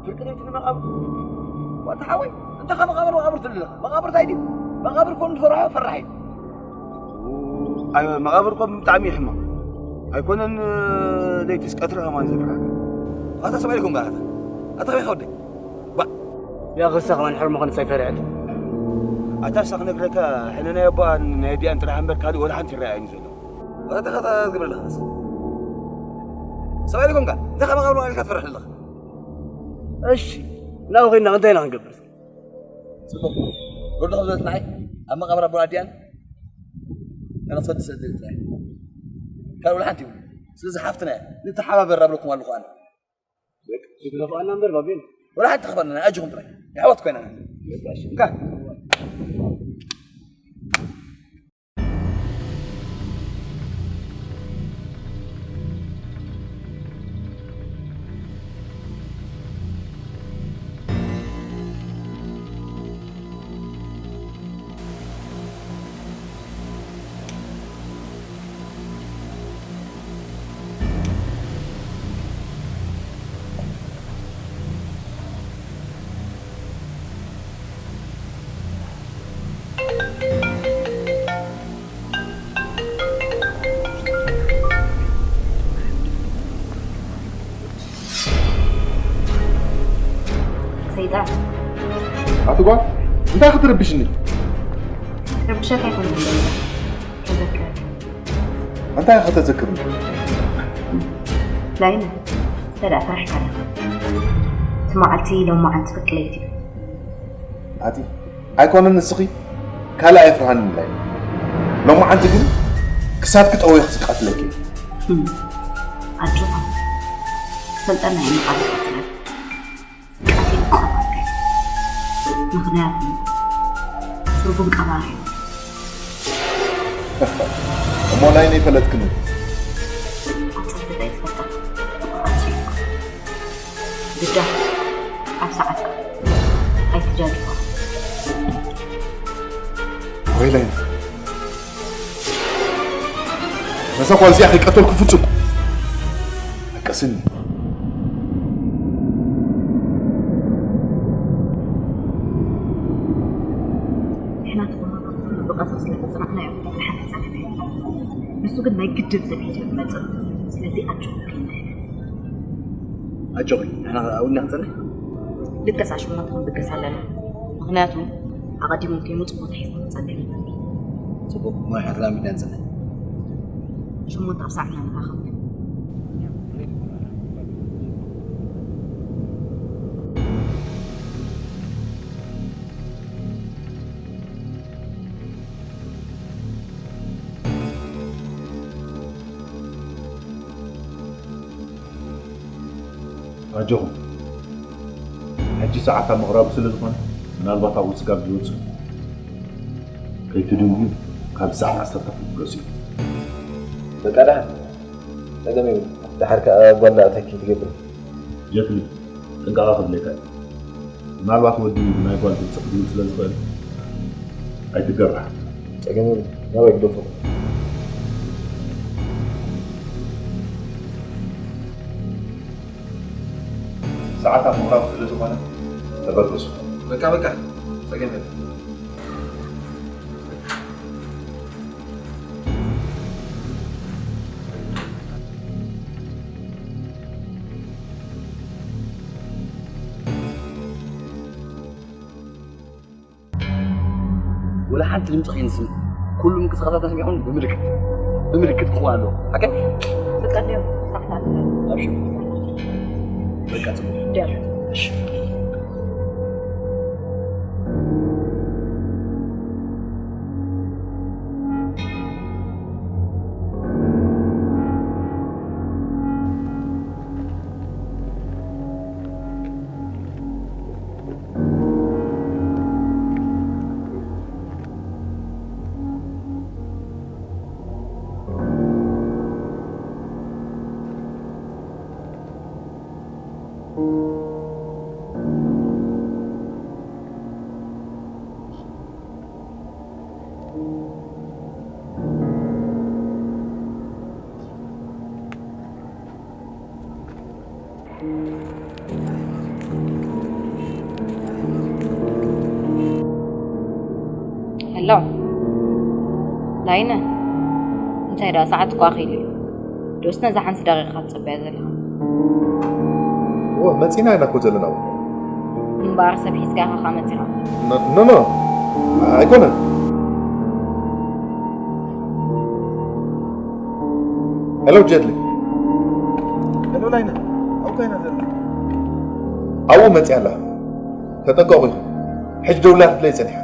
ፍርቂ ለይቲ ንመቓብር። ዋታ ሓወይ፣ እንታይ ካብ መቓብር መቓብር ትብል ኣለኻ? መቓብር እንታይ ድዩ? መቓብር ኮን ዝፈርሖ ፈራሕ እዩ። ኣይ፣ መቓብር እኮ ብጣዕሚ እዩ ሕማቕ። ኣይኮነን፣ ለይትስ ቀትሪ ከማን ዘፍርሓካ። ኣታ ሰብኣይ ኢልኩም ጋር ኣታ። ኣታ ከመይ ከወደይ? ባ። ያ ክሳ ከማን ሕርሞ ከንሳይ ፈርዐት። ኣታ ሳኽ ነግረካ፣ ሕነ ናይ ኣቦኣን ናይ ኣዲኣን ጥራሕ እምበር ካልእ ወላ ሓንቲ ይረኣየኒ ዘሎ። ኣታ ኸታ ዝግበር ኣለኻ። ሰብኣይ ኢልኩም ጋር፣ እንታይ ካብ መቓብር መቓብር ኢልካ ትፈርሕ ኣለኻ? እሺ፣ ናብኡ ኸይድና እንታይ ኢና ክንገብር? ጽቡቕ። ሮዶ ከም ዝበለት ንዓይ ኣብ መቓብር ኣቦን ኣዲኣን ኣነ ክሰድ ዝሰድ ጥራይ። ካልእ ወላ ሓንቲ ይብሉ። ስለዚ ሓፍትና እያ። ንተሓባበር ኣብለኩም ኣለኹ ኣነ። በቃ፣ ይትረፍኣና እምበር ባቤን። ወላ ሓንቲ ተኸፈልና፣ ኣጆኹም ጥራይ። የሕዋት ኮይና። በቃ፣ እሺ። እንካ። ሰይጣን። ኣቲ ጓል፣ እንታይ ክትርብሽኒ? ረብሸካ ኣይኮንኩን። ተዘክር። እንታይ ከተዘክርኒ? ላይነ፣ እንተ ደኣ ፈሪሕካ ኣለኻ። እቲ መዓልቲ ሎም መዓልቲ ፍርቂ ለይቲ እዩ። ኣቲ ኣይኮነን፣ ንስኺ ካልእ ኣይፍርሃንን ኢላ እየ። ሎማዓንቲ ግን ክሳብ ክጠውየኺ ዝቃትለኪ እየ። እም፣ ኣጆኻ። ሰልጠና እዩ መቓብር ቀትለን። ቀትል መቓብር። ምኽንያቱ ትርጉም ቀባሪ እዩ። እሞ ናይ ነይ ፈለጥክኒ። ኣብ ጸብታ ይትፈታ። ግዳ ኣብ ሰዓትካ ኣይትጃጅዋ። ወይለይ፣ ነዛ ጓል እዚኣ ከይቀተልኩ ፍጹም ኣይቀስኒ። ንሕና ተማሃሮ ብቐትሪ ስለ ዘጽናሕናዮ፣ ንሓንቲ ጸገም የለን። ንሱ ግን ናይ ግድን ሰብ እዩ ዝመጽእ። ስለዚ ኣጆኹም ከይንሕለ። ኣጆኺ፣ ንሕና ኣብና ክንጸንሕ? ልገስ ኣሽሞንታ ክንብገስ ኣለና። ምኽንያቱ፣ ኣቐዲሞም ከይመጹ ቦታ ሒዝና ክንጸንሕ ይግባእ። ጽቡቕ፣ እሞ ንሕና ተላሚድና ንጸንሕ። ሸሞንተ ኣብ ሰዓትና ንራኸብ። ኣጆኹም። ሕጂ ሰዓት ኣብ ምቕራቡ ስለ ዝኾነ፣ ምናልባት ኣብኡ ስጋብ ዝወጽእ ከይትድንጉዩ፣ ካብ ሰዓት ዓሰርተ ክትብገሱ እዩ። በቃ ደሓን። ጸገም የብሉን። ደሓር ከኣ ጓል ኣእተኪ ትገብሪ። ጀትሊ፣ ጥንቃቐ ክድልየካ እዩ። ምናልባት ወዲ ብናይ ጓል ድምፂ ክድውል ስለ ዝኽእል ኣይትገራሕ። ጸገም የብሉን። ናበይ ግደፉ። ሰዓት ኣብ ምቕራብ ስለ ዝኾነ ተበገሱ። በቃ፣ በቃ። ጸገም የብሉን። ወላ ሓንቲ ድምፂ ከይንስምዕ። ኩሉ ምንቅስቓሳትና ሰሚዕኩም ብምልክት፣ ብምልክት ክኸውን ኣለዎ። ሓቀይ? በቃ ድዮም፣ ሳሕና ትበል። ኣብሽር። በቃ፣ ጽቡቕ። ድዮም። እሺ። ሄሎ ላይነ፣ እንታይ ደኣ ሰዓት እኮ ኣኺሉ እዩ። ዶስ ነዛ ሓንቲ ደቂቓ ትጽበያ ዘለኻ? እወ፣ መጺና ኢና እኮ ዘለና። እምበኣር ሰብ ሒዝካ ኢኻ ከኣ መጺኻ? ኖ፣ ኖ፣ ኖ፣ ኣይኮነን። ሄሎ ጀድሊ። ሄሎ ላይነ፣ ኣብኡ ኮይና ዘላ። ኣብኡ መጺኣ ኣላ። ተጠንቀቑ ኢኹም። ሕጂ ደውላ ክትለይ ጸኒሓ።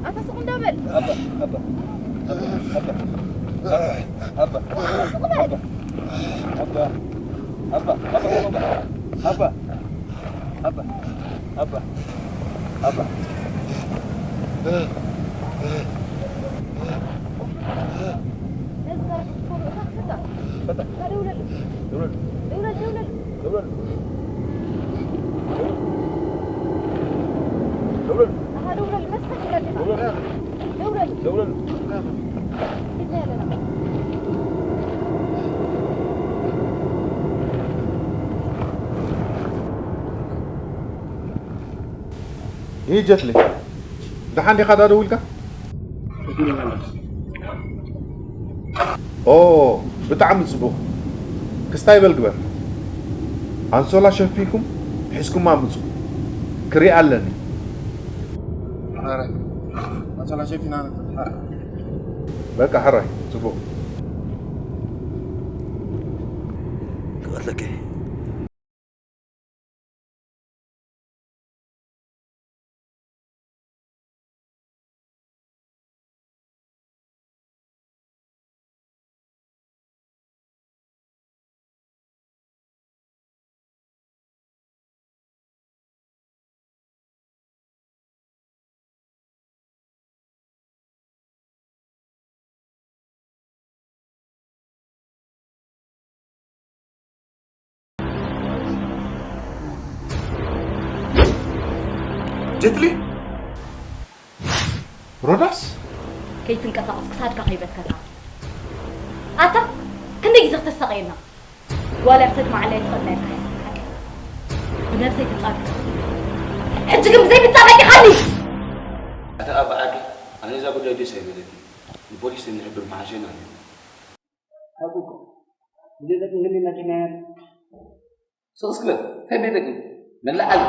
ኣታ ስቕ እንዳ በል። ኣባ፣ ኣባ፣ ኣባ፣ ኣባ፣ ኣባ፣ ኣባ፣ ስቕ በል። ኣባ፣ ኣባ፣ ኣባ፣ ኣባ፣ ኣባ፣ ኣባ፣ ኣባ፣ ኣባ፣ ኣባ፣ ኣባ። ነዚ ጋር ክትኮኑ እታ ክፍታ። ፈታ። ደውለሉ። ደውለሉ። ደውለሉ፣ ደውለሉ። ደውለሉ። ደውለሉ። ደውለሉ። ኣሃ፣ ደውለሉ። መስመር ይለቀቅ። ደውለሉ። ደውለሉ። ደውለሉ። ሒዝና ያለና። ይህ ጀትሊ፣ ደሓን ዲኻ? ዳ ደዊልካ? ኦ፣ ብጣዕሚ ጽቡቕ። ክስታይ በል ግበር። ኣንሶላ ሸፊንኩም ሒዝኩማ ምጹ። ክሪኣ ኣለኒ። ኧረ፣ ኣንሶላ ሸፊና ነበር። በቃ፣ ሕራይ፣ ጽቡቕ። ክቐትለኪ። ጀትሊ? ሮዳስ? ከይትንቀሳቐስ ክሳድካ ከይበተካ። ኣታ ክንደይ ግዜ ክተሳቐየና? ጓል እያ ክትሰድማ ዓላ ኣይትኽእልን እያ፣ ሓቂ። ብነብሰይ ትጻረፍ። ሕጂ ግን ብዘይ ምጻረፍ ኢኻኒ። ኣታ ኣባ ዓዲ፣ ኣነ እዛ ጉዳይ ደስ ኣይበለትኒ። ንፖሊስ እንሕብር ምሓሸና እዩ። ሓቁ እኮ። ብዘይ ጠቅም ግን እናኪናያ። ስቕ ስቕ በል። እንታይ ቤት ደቂ? መላዓል።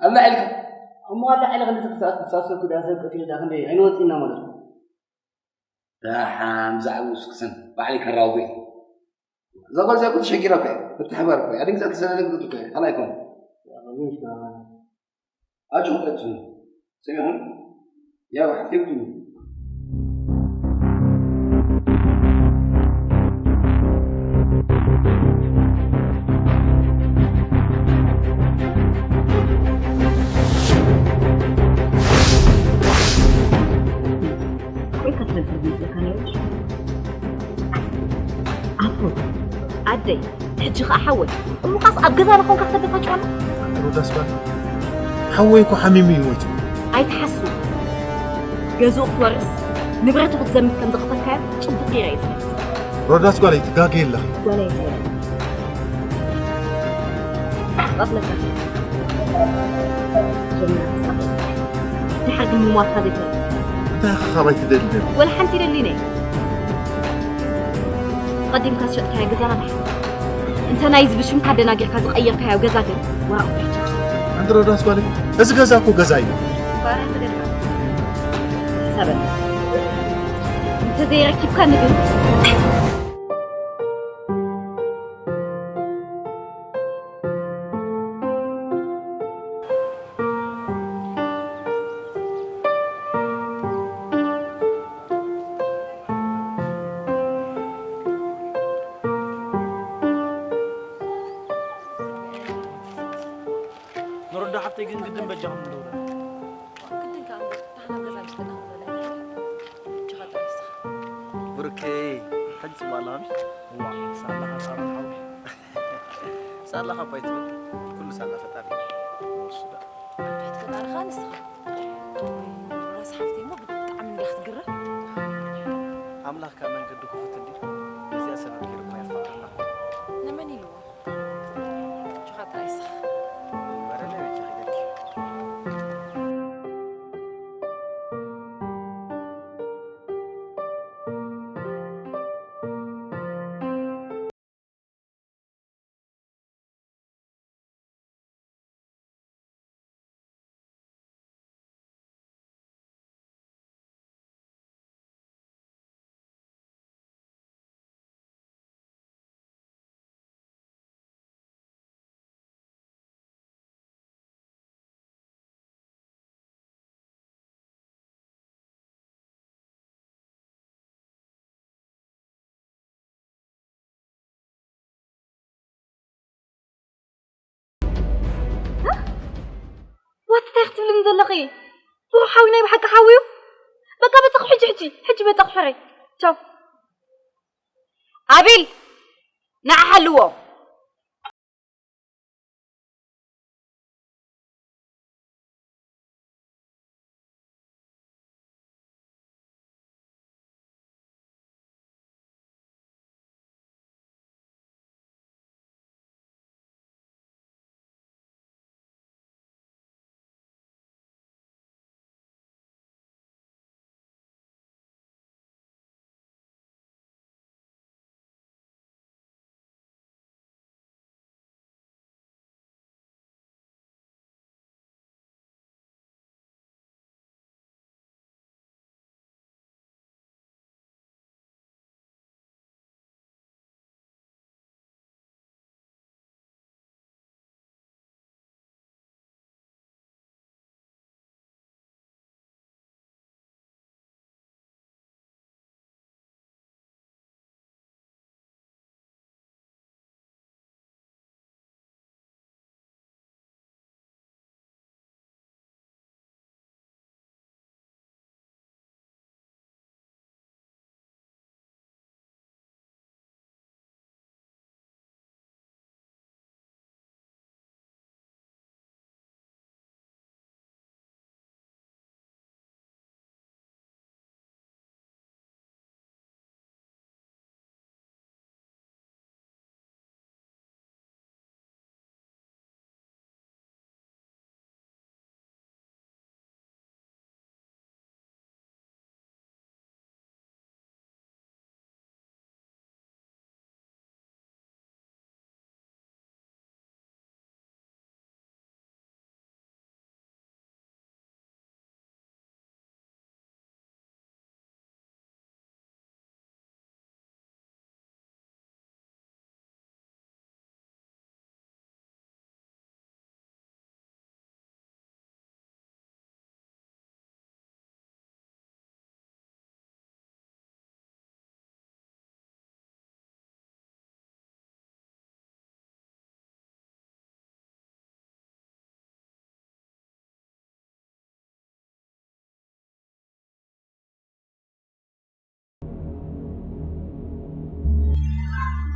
ኣላ ኢልካ። እሞ ኣላ ኢልካ ንዝክሳስ ክሳሰብ ክዳ ሰብ ቀቲሉ ዳ ክንደይ ኣይንወጽእና ማለት ነው። ደሓን ብዛዕባኡ ስክሰን ባዕለይ ከራውጎ እየ። እዛ ጓል እዚኣ እኮ ተሸጊራ እኮ እያ። ክትሕበር እኮ እያ። ኣደንግዛ ተሰለለ ክትብል እኮ እያ። ካልኣይ ኮን። ኣጆኹም ቀጽሉ። ሰሚዕኹም? ያው ሓፍተይ ውድኒ። ወይ ክትነግር ይመስለካ ነይሩ? ኣቦ፣ ኣደይ፣ ሕጂ ኸኣ ሓወይ። እሞ ኻስ ኣብ ገዛና ኾንካ ክተበሳጭወና? ሮዳስ ጓል፣ ሓወይ እኮ ሓሚሙ እዩ ሞይቱ። ኣይትሓስቡ። ገዝኡ ክትወርስ፣ ንብረቱ ክትዘምት ከም ዝቐተልካዮ ጽቡቕ ገይረ እየ ዝፈልጥ። ሮዳስ ጓለይ፣ ትጋገ የለኺ። ጓለይ ኣይትበለኒ። ቀትለካ። ጀሚራ ትጻወት። ድሓር ግን ምሟትካ ዘይትፈልጥ። እንታይ ኢኻ ካባይ ትደሊ? ወላ ሓንቲ ይደሊን እየ። ቀዲምካ ዝሸጥካዮ ገዛና ድሓር። እንተ ናይዚ ብሽምካ ኣደናጊርካ ዝቐየርካዮ ገዛ ግን ወራቑ ትሕቻ። ኣንቲ ሮዳስ ጓለይ፣ እዚ ገዛ እኮ ገዛ እዩ። ባርያ ትደልካ። ሰበብ። እንተ ዘይረኪብካ ንግን። ንረዳ ሓፍተይ ግን ግድን በጃኹም ንደውላ። ግድን ከኣ እምበር፣ ደሓን ኣብ ገዛ ምሽጥና ክንበላ ኢና። እጅኻ ጥራይ ንስኻ። ብሩከይ፣ ሕጂ ጽቡቕ ኣለኻ ምሽ? እዋ፣ ሳላኻ ሳሮን ሓወይ። ሳላኻ እባ ኣይትበል፣ ኩሉ ሳላ ፈጣሪ እዩ። እሱ ደኣ። ኣብ ትሕቲ ፈጣሪ ኸኣ ንስኻ። ራስ ሓፍተይ እሞ ብጣዕሚ እንዲያ ክትግረም። ኣምላኽ ከኣ መንገዱ ክፉት እንድዩ። ነዚኣ ሰበብ ገይሩ እኮ የፋቕረና። ንመን ኢልዎ? ኣጆኻ ጥራይ እስኻ። በረለይ በጃኺ ደቂ። እንታይ ክትብልኒ ዘለኺ? ብሩኽ ሓዊ ናይ ብሓቂ ሓዊ እዩ። በቃ በጻኹ ሕጂ፣ ሕጂ፣ ሕጂ በጻኹ ሕረይ። ቻው። ኣቤል፣ ንዓ ሓልዎ።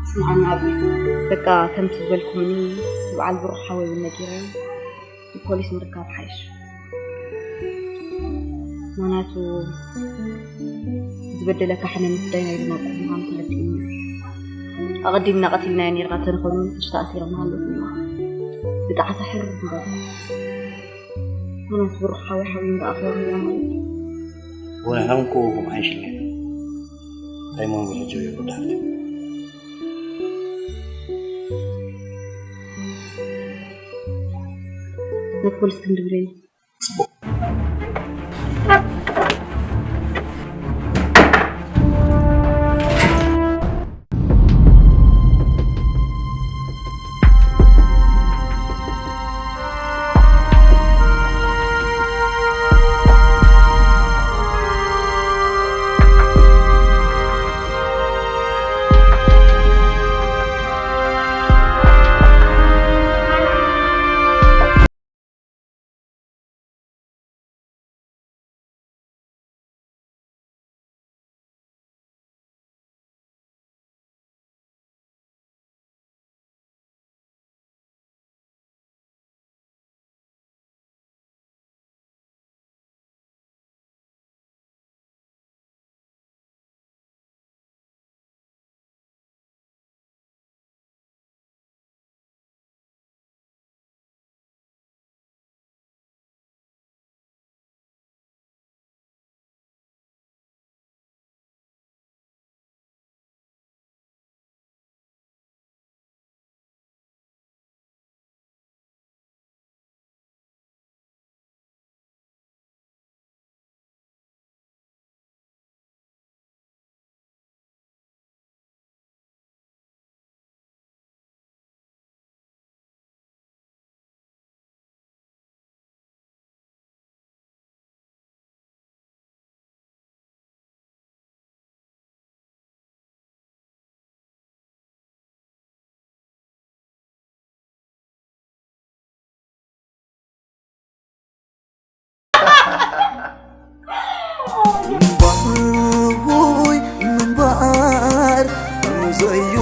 ስምዓኒ ኣቢ፣ በቃ ከምቲ ዝበልኩምኒ ንበዓል ብሩኽ ሓወይ እውን ነጊረዮ። ንፖሊስ ምርካብ ሓይሽ። ምኽንያቱ ዝበደለካ ሕነ ምፍዳይ ናይ ደናቁር ምዃኑ ተረዲእኒ። ኣቐዲምና ቀቲልናዮ ነይርና ተንኾኑ፣ ሕጂ ተኣሲሮም ሃለዉ። ብጣዕሳ ሕር እምበር። ምኽንያቱ ብሩኽ ሓወይ ሓወይ እንዳኣኽበሩ ኢና ማለት እዩ። ወላ ሓንኩ ኩም ሓይሽልኝ። እንታይ መሆን ብሕጂ ይርዳል። ናብ ፖሊስ ክንድውል ኢና። ጽቡቕ። እዩ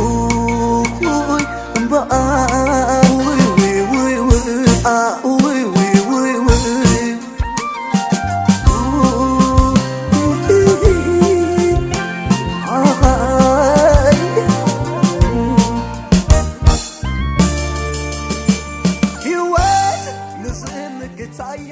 እምበኣር ውይ ውይ ውይ ውይ ኣ ውይ ውይ ውይ ውይ ህይወት ንዝምግታያ